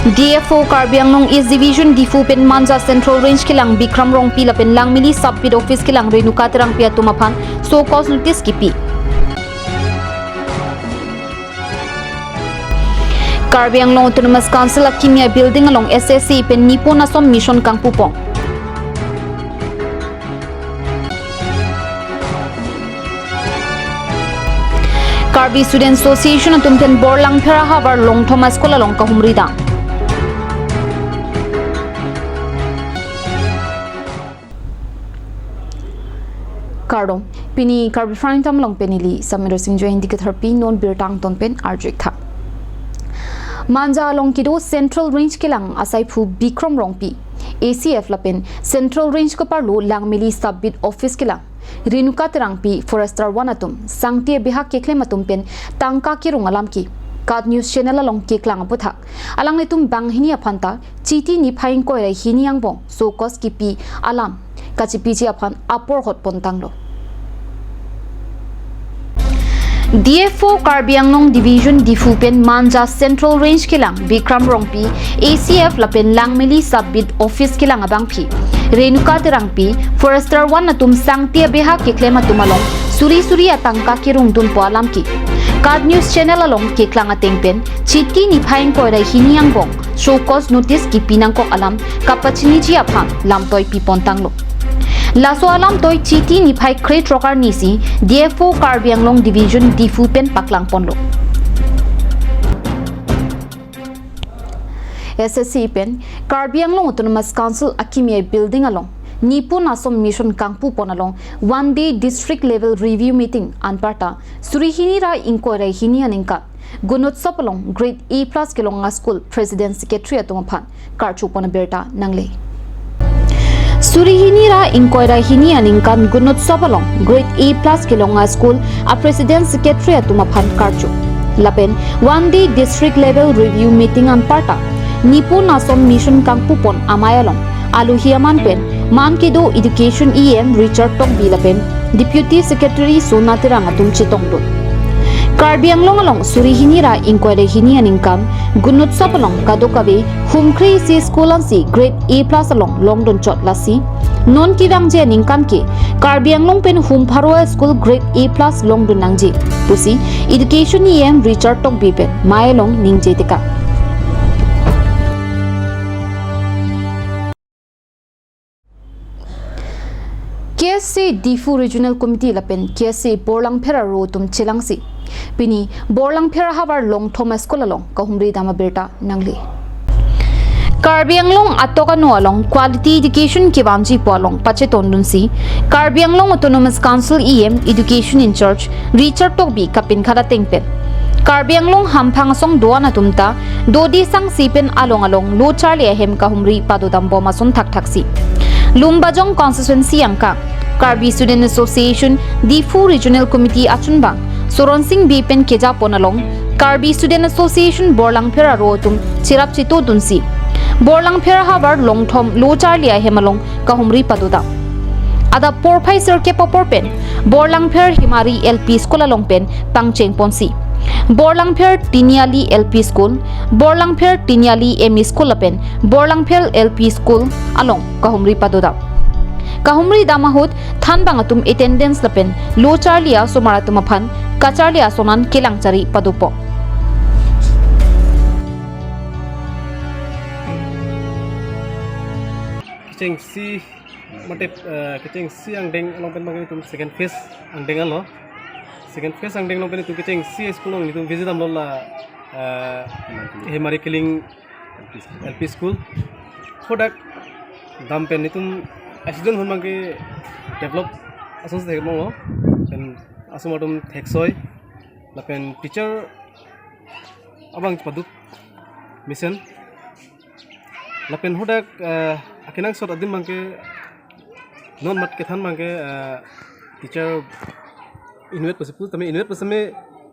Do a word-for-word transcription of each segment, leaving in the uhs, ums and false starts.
D F O Karbi Anglong East Division Diphu pen Manja Central Range kelang Bikram Rongpi lapen Langmili Sub Beat Office kelang Renuka Terangpi atum aphan show cause notice kipi. Karbi Anglong Autonomous Council akimi a-building along S S C pen Nipun Asom Mission kangpupon. Karbi Student Association atum pen Borlangpher ahavar Longthom a-school along kahumri dam. Kardom, pini Karbi Prime Time along pen neli Samir Singh Joy, Indicate Harpi, non birta angton pen arju-ik tha. Manja along kedo Central Range kelang asaiphu Bikram Rongpi, A C F lapen Central Range keparlo Langmili Sub Beat Office kelang Renuka Terangpi, Forester One atum sangti abihak keklem atum pen tangka kerung alam ke KAT News Channel along keklang aputhak alanglitum banghini aphan ta Chiti niphai ingkoi ra hini angbong show cause kipi alam kachipiji aphan apor hotpon tanglo. D F O Karbi Anglong Division Diphu pen Manja Central Range kelang Bikram Rongpi, A C F lapen Langmili Sub Beat Office kelang abangpi Renuka Terangpi, Forester One atum sangti abihak keklem atum along suri suri atangka kerung dunpo alam ke KAT News Channel along keklang ateng pen Chiti niphai ingkoi ra hini angbong show cause notice kipi nangkok alam kapachiniji aphan lamtoi pipon tanglo. Laso alamtoi Chiti niphai krethrok arni si D F O Karbi Anglong Division Diphu pen paklangponlo. S S C pen Karbi Anglong Autonomous Council akimi a-building along Nipun Asom Mission kangpupon along one day district level review meeting anparta suri hini ra ingkoi ra hini aningkan Gunotsav along Grade A plus kelong a-school President Secretary atum aphan karchupon abirta nangle. Suri hini ra ingkoi ra hini aningkan Gunotsav along Grade A plus kelong a-school a-President Secretary atum aphan karchup. Lapen one day district level review meeting anparta Nipun Asom Mission kangpupon amei along alohi aman pen man kedo Education E M Richard Tokbi lapen Deputy Secretary Sona Terang atum chetongdun. Karbi Anglong along suri hini ra ingkoi ra hini aningkan Gunotsav along kadokave humkre isi school ansi Grade A plus along longdun chot, lasi non kevangji aningkan ke Karbi Anglong pen hum pharo a-school Grade A plus longdun nangji pusi Education E M Richard Tokbi pen mei along ningje tekang. K S A Diphu Regional Committee lapen K S A Borlangpher aro atum chelangsi pini Borlangpher ahavar Longthom a-school along kahumri dam abirta nangle. Karbi Anglong atok ano along quality education kevanjipo along pachetongdunsi Karbi Anglong Autonomous Council E M Education in-charge Richard Tokbi kapinkhat ateng pen Karbi Anglong hamphang asong do-an atum ta dodi sangsi pen along along lo charli ahem kahumri padodambom ason thakthaksi Lumbajong constituency angkang Karbi Student Association Diphu Regional Committee achunbang Soron Sing Bey pen kejapon along Karbi Student Association Borlangpher aro atum cherap chetongdunsi Borlangpher ahavar Longthom lo charli ahem along kahumri padodam. Adap porphai sirkep apor pen Borlangpher Himari L P School along pen pangchengponsi Borlangpher Tiniali L P School, Borlangpher Tiniali M E School lapen Borlangpher L P School along kahumri padodam. Kahumri dam ahut thanbang atum attendance lapen lo charli asomar atum aphan kacharli ason an kelang chari padopo. Kechengsi, mate, eh, kechengsi angdeng along pen bang itum second phase angdeng alo. Second phase angdeng along pen itum kechengsi school along itum visit damlo la, eh, Himari Kiling L P School. Hadak dam pen itum student ahut abangke develop asonsi thekmonglo. Pen asomar atum theksoi. Lapen teacher abang paduk mesen. Lapen hadak, eh, akenangsot adim abangke non mat kethan abangke, eh, teacher inutvet pusi pu, tame inutvet pusi tame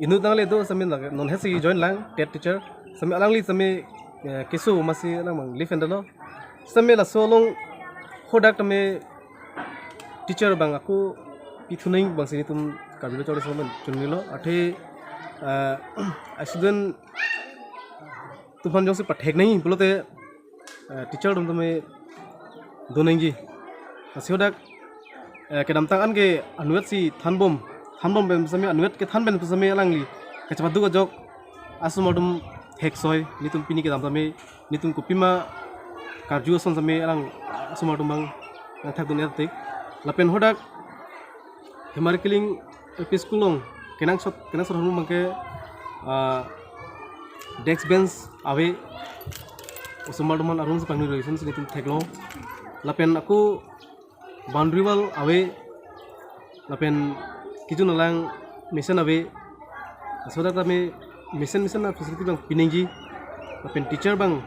inut nangle do, tame lake non hesi join lang TET teacher. Tame alangli tame, eh, keso masi alang abang leave endalo. Tame laso along hadak tame teacher abang ako pithuning abangsi itum Karbi Lo Charli Asong pen chunilo. Athe, eh, student Atum aphan jongsi pathek nangji pulote, eh, teacher atum tame do nangji. Lasi hadak, eh, kedamtang an ke anvet si thanbom, thanbom pen sami anvet kethan pen sami alangli kachepadu kajok asomar atum theksoi, netum pini kedam tame netum kopima karju ason sami alang asomar atum abang nangthakdun er tik. Lapen hadak Hemari Killing L P School along kenangsot, kenangsot ahormu abangke, ah, desk bench ave, osomar atum aphan a-room si pangni roi ason si netum theklong. Lapen ako boundary wall ave, lapen kejun alang mesen ave. Laso adak tame mesen mesen a-facility abang pinangji. Lapen teacher abang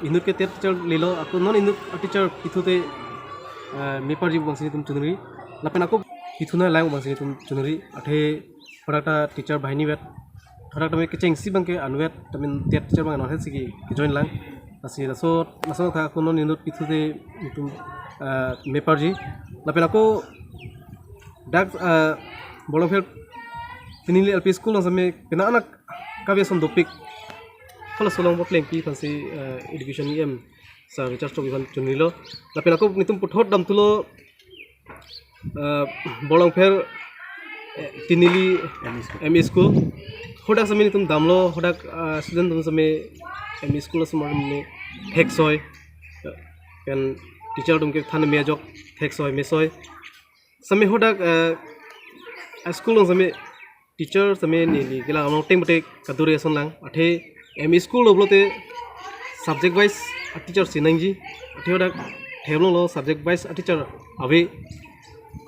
inut ke TET teacher lelo, ako non inut a-teacher pithu te, eh, meparji pu abang si netum choningri. Lapen ako pithu nanglang pu abang si netum choningri. Athe hadak ta teacher banghini vet. Hadak tame kechengsi abangke anvet, tame TET teacher abang non het si ke, kejoin lang. Lasi laso, laso tha ako non inut pithu te netum, eh, meparji. Lapen ako dak, eh, Bolongpher Tinili L P School along sami pina anak kave ason dopik. Halaso along plengpi aphan si, eh, education E M Sir Richard Tokbi aphan choningri lo. Lapen ako netum puthot damthulo, eh, Bolongpher, eh, Tinili M E School. Hadak sami netum damlo, hadak, eh, student atum sami M E School asomar atum me theksoi. Pen teacher atum kethan me ajok theksoi, mesoi. Sami hadak, eh, school along sami teacher sami neli kelang along teng bate kadure ason lang. Athe M E school lo pulote subject wise a-teacher si nangji. Athe hadak theklonglo subject wise a-teacher ave.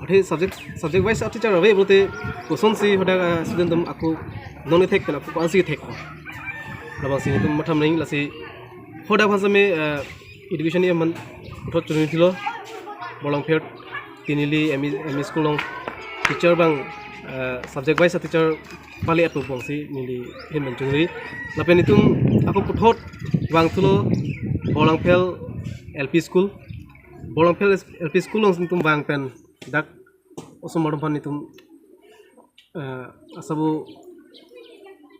Athe subject, subject wise a-teacher ave pulote kosonsi hadak, eh, student atum ako non kethek pen ako ko-ansi kethek. Labangsi netum matham nangji. Lasi hadak aphan sami, eh, education E M aphan puthot choningri lo. Bolongpher Tinili M E, M E school along teacher abang, eh, subject wise a-teacher pali atu pu abang si neli ahin pen choningri. Lapen netum ako puthot vangthulo Bolongpher L P school. Bolongpher L P school along netum vang pen dak osomar atum aphan netum, eh, asabo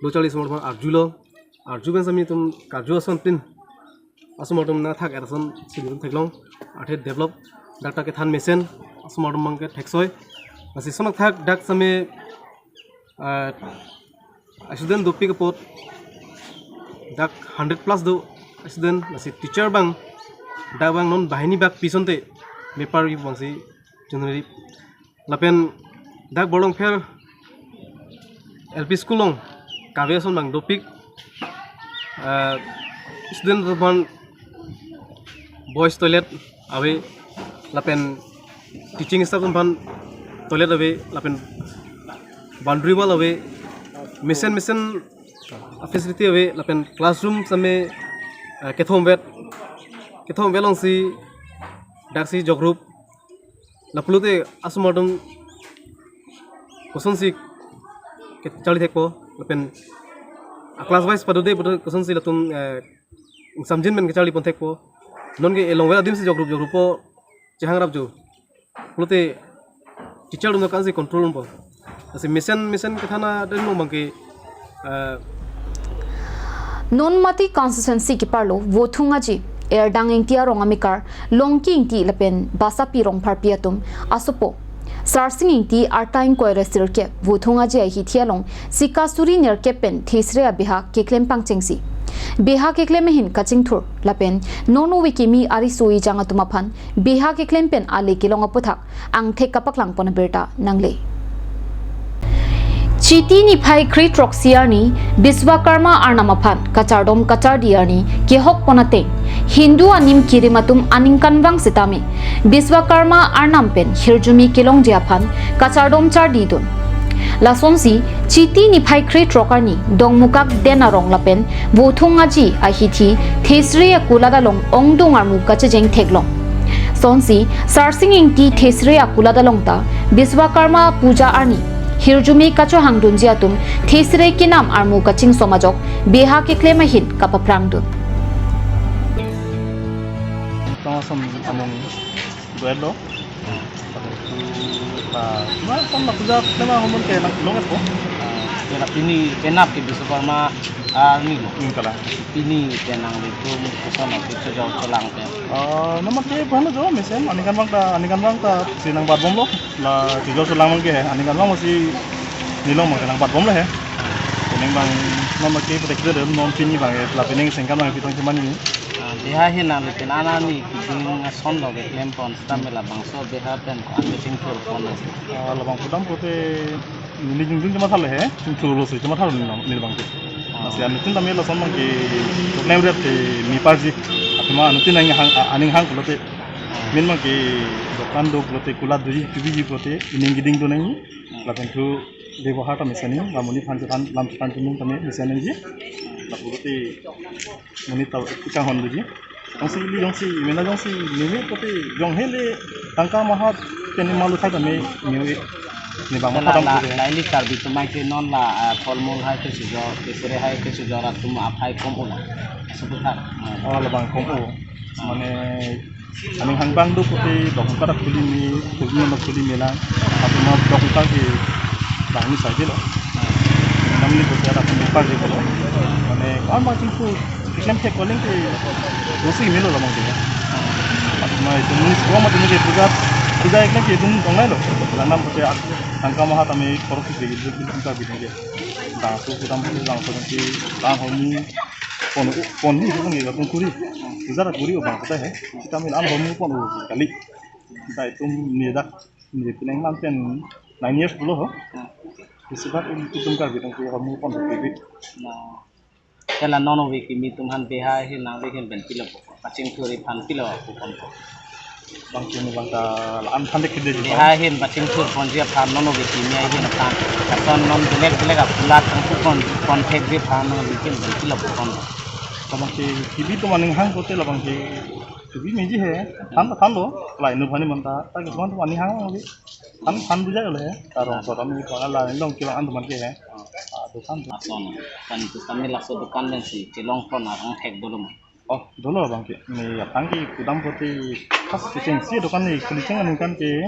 do charli osomar atum aphan arjulo. Arju pen sami netum karju ason tin asomar atum nangthak er ason si netum theklong. Athe develop dak ta kethan mesen, asomar atum abangke theksoi. Lasi sonak thak dak sami, eh, student dopik apot dak hundred plus do student, lasi teacher abang dak abang non banghini bak pi asonte meparji pu abang si choningri. Lapen dak Bolongpher L P school along kave ason abang dopik, eh, student atum aphan boys toilet ave, lapen teaching staff atum aphan toilet ave, lapen boundary wall ave, mesen mesen a-facility ave, lapen classroom sami, eh, kethom vet, kethom vet along si dak si jokrup. Lapulote asomar atum kosonsi kacharli thekpo, lapen a-class wise padode pulote kosonsi latum, eh, ingsamjin pen kacharli pon thekpo. Non ke elongvel adim si jokrup jokruppo, chehang rap jo. Pulote teacher atum ko-ansi control unpo. Lasi mesen mesen kethan aden along abangke, eh, Nonmati constituency keparlo Vothung Aji, Erdang Ingti arong amekar, Longki Ingti lapen Basapi Rongpharpi atum asopo Sarsing Ingti arta ingkoi ra sirkep Vothung Aji ahithi along Sikasuri nerkep pen Thesere abeha keklem pangchengsi beha keklem ahin kachingthur lapen non ove kimi ariso ejang atum aphan beha keklem pen ale kelong aputhak angthek kapaklang pon abirta nangle. Chiti niphai kre throksi arni Biswakarma arnam aphan kachardom kachardi arni kehok pon ateng Hindu anim kirim atum aningkanvang sitame Biswakarma arnam pen hirjume kelongji aphan kachardom chardi dun. Lasonsi Chiti niphai kre throk arni Dongmukak Den arong lapen Vothung Aji ahithi Thesere akulat along ongdung armu kachejeng theklong. Sonsi Sarsing Ingti Thesere akulat along ta Biswakarma puja arni hirjume kachohang dunji atum Thesere kinam armu kachingsom ajok beha keklem ahin kapaphrang dun. Tong asom among duet lo. Ba, ma, tong la puja klem ahormu ke lang long epo. Ke la pini kenap ke Biswakarma Arni lo. Ning kala. Pini pen nanglitum koson ake chojor cholang pen. Ah, non mate aphan jo mesen, aningkanvang ta, aningkanvang ta si nangbatbomlo. La chojor cholang abangke, aningkanvang si nelong abangke nangbatbomlo he. Pining abang non mate patekre de, non pini abangke, la pining sengkan abangke pitong chemani. Ah, deha hin nanglitum anani keding ason lo keklempon seta me labangso deha pen ko-an kachingthurpon nang. Ah, labang kudam pulote neli jongjung chemathalo he, chingthurlo si chemathalo neli abangke. Ah. Lasi anuttin tame lason abangke, keklem rep te meparji. Athema anuttin aning hang, aning hang pulote. Ah. Min abangke dokan do pulote, kulat doji, tubiji pulote, ining keding do nangji. Ah. Lapen thu bebohar ta mesen nangji, la monit aphan chephan, lam chephan chunung tame mesen nangji. La pulote monit ta ikanghon doji. Jongsi ili jongsi, imena jongsi, meme pulote, jong hele, tangka maha, pen ima luthai tame, meme, ne bang la, mathadam la, pulote. La ili Karbi atum aike non la, ah, pholmul hai kechojor, kesere hai kechojor atum aphai kom-o la. Seputar. Oh, labang kom-o. Mane, aning hang abang do pulote, dokan ta khuli me, khuli me, khuli me lang. Athema dokan ta ke, bang ni saje lo. Namni pulote ada pembuka je ko lo. Mane, ko-an abang chingthur, keklem thek ko aling ke, dosi melo labang ke. Athema itum ni sebuah mati ni ke puja, puja eklem ke itum tonglai lo. Langnam pulote, tangka maha tame korok si ke, itum, itum ta bidang ke. Bangso kudam pulote, bangso nanti, bang hormu, pon, pon ni, pon ni, latum kuri. Puja ta kuri, bang kota he. Seta me la-an hormu pon-o kali. Seta itum ni dak, ni pining lam pen nine years pulo ho. Isi bat itum Karbi atum ke hormu pon-o kali. Nah. Kala non ove kimi atum aphan deha hin nangli hin pen pilo pu. Kachingthur aphan pilo pu pon-o. Bang kimi bang ta la-an aphan de kede ji. Deha hin kachingthurponji aphan non ove kimi ahin aphan. Lason non belek belek akulat tang pu pon, pon thekji aphan nangli hin pen pilo pu pon-o. Labang ke kibi atum aning hang pulote labang ke kibi meji he. Than ta thanlo. Lai nu aphan ni manta. Ta kisuman atum aning hang lo. Than, than bujai le he. Arong so tame ko la long kevang an atum ke he. Ah, dokan tu. Lason. Kan tu kami laso dokan pen si chelongpon arong thek dolo ma. Oh, dolo abangke. Ne aphrang ke kudam pulote first kechengsi dokan ne khuli cheng aningkan ke,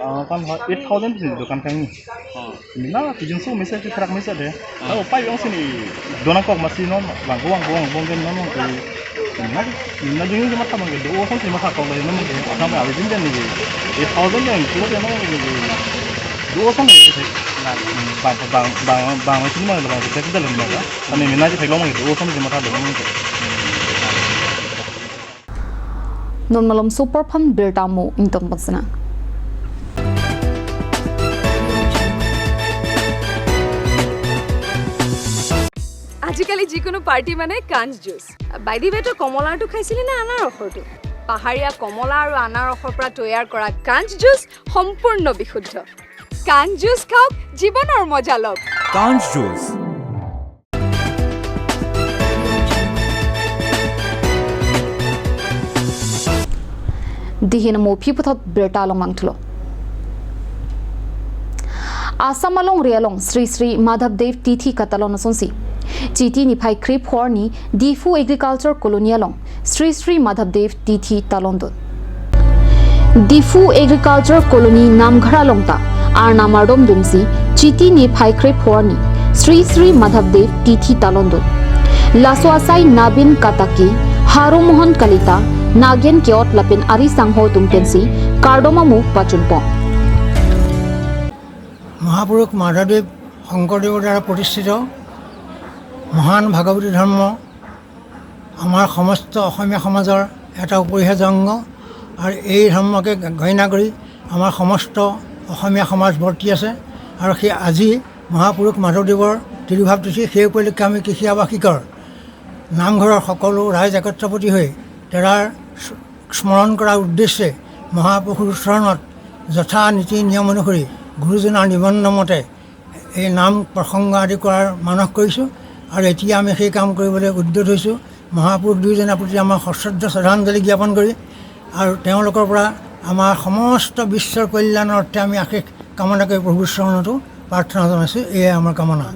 ah, kan ha eight thousand si dokan kangni. Oh. Mena kijinso mesen ke krak mesen de. Ah. Oh, pai jongsi ne donangkok masi non, bang bang bang bang ke non ke. Mena, mena jingsi matha abangke, do-o asonsi matha kok le non ke. Asam abang jin den ne ke. Eight thousand den, pulo den non ke. Do-o asonsi ke. Bang, bang, bang, bang, sini mana bang, kita, kita lembah. Kami mena aja theklong ke, do-o asonsi matha do non ke. Non malom super aphan birta mo ingtong pansena. আজিকালি যিকোনো পাৰ্টি মানে কাঞ্চ juice. By the ৱে, তই কমলাৰটো খাইছিলি নে আনাৰসৰটো? পাহাৰীয়া কমলা আৰু আনাৰসৰ পৰা তৈয়াৰ কৰা কাঞ্চ জুচ সম্পূৰ্ণ বিশুদ্ধ। কাঞ্চ জুচ খাওক, জীৱনৰ মজা লওক। কাঞ্চ juice. Dihin mo phi puthot birta along vangthulo. Assam alongri along Sri Sri Madhav Dev Tithi katalon asonsi Chiti niphai krepho arni Diphu Agriculture Colony along Sri Sri Madhav Dev Tithi talondun. Diphu Agriculture Colony Namghar along ta arnam ardom dunsi Chiti niphai krepho arni Sri Sri Madhav Dev Tithi talondun. Laso asai Nabin Kataki, Haru Mohan Kalita, Nagen Keot lapen ari sangho atum pensi kardom amu pachunpon. মহাপুৰুষ মাধৱদেৱ শংকৰদেৱৰ দ্বাৰা প্ৰতিষ্ঠিত মহান ভাগৱতী ধৰ্ম আমাৰ সমস্ত অসমীয়া সমাজৰ এটা অপৰিহাৰ্য অংগ। আৰু এই ধৰ্মকে গইনা কৰি আমাৰ সমস্ত অসমীয়া সমাজ বৰ্তি আছে। আৰু সেই আজি মহাপুৰুষ মাধৱদেৱৰ তিৰোভাৱ তিথি, সেই উপলক্ষে আমি কৃষি আৱাসিকৰ নামঘৰৰ সকলো ৰাইজ একত্ৰপতি হৈ তেৰাৰ স্মৰণ কৰাৰ উদ্দেশ্যে মহাপুৰুষৰ চৰণত যথা নীতি নিয়ম অনুসৰি গুৰুজনাৰ নিবন্ধ মতে এই নাম প্ৰসংগ আদি কৰাৰ মানস কৰিছোঁ। আৰু এতিয়া আমি সেই কাম কৰিবলৈ উদ্যত হৈছোঁ। মহাপুৰুষ দুইজনৰ প্ৰতি আমাৰ সশ্ৰদ্ধ শ্ৰদ্ধাঞ্জলি জ্ঞাপন কৰি আৰু তেওঁলোকৰ পৰা আমাৰ সমস্ত বিশ্বৰ কল্যাণৰ অৰ্থে আমি আশীষ কামনা কৰি প্ৰভুৰ চৰণতো প্ৰাৰ্থনা জনাইছোঁ। এয়াই আমাৰ কামনা।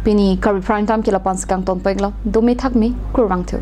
Pini Karbi Prime Time ke lapu-an si kangton peklo, dome thakme, kurvangthu.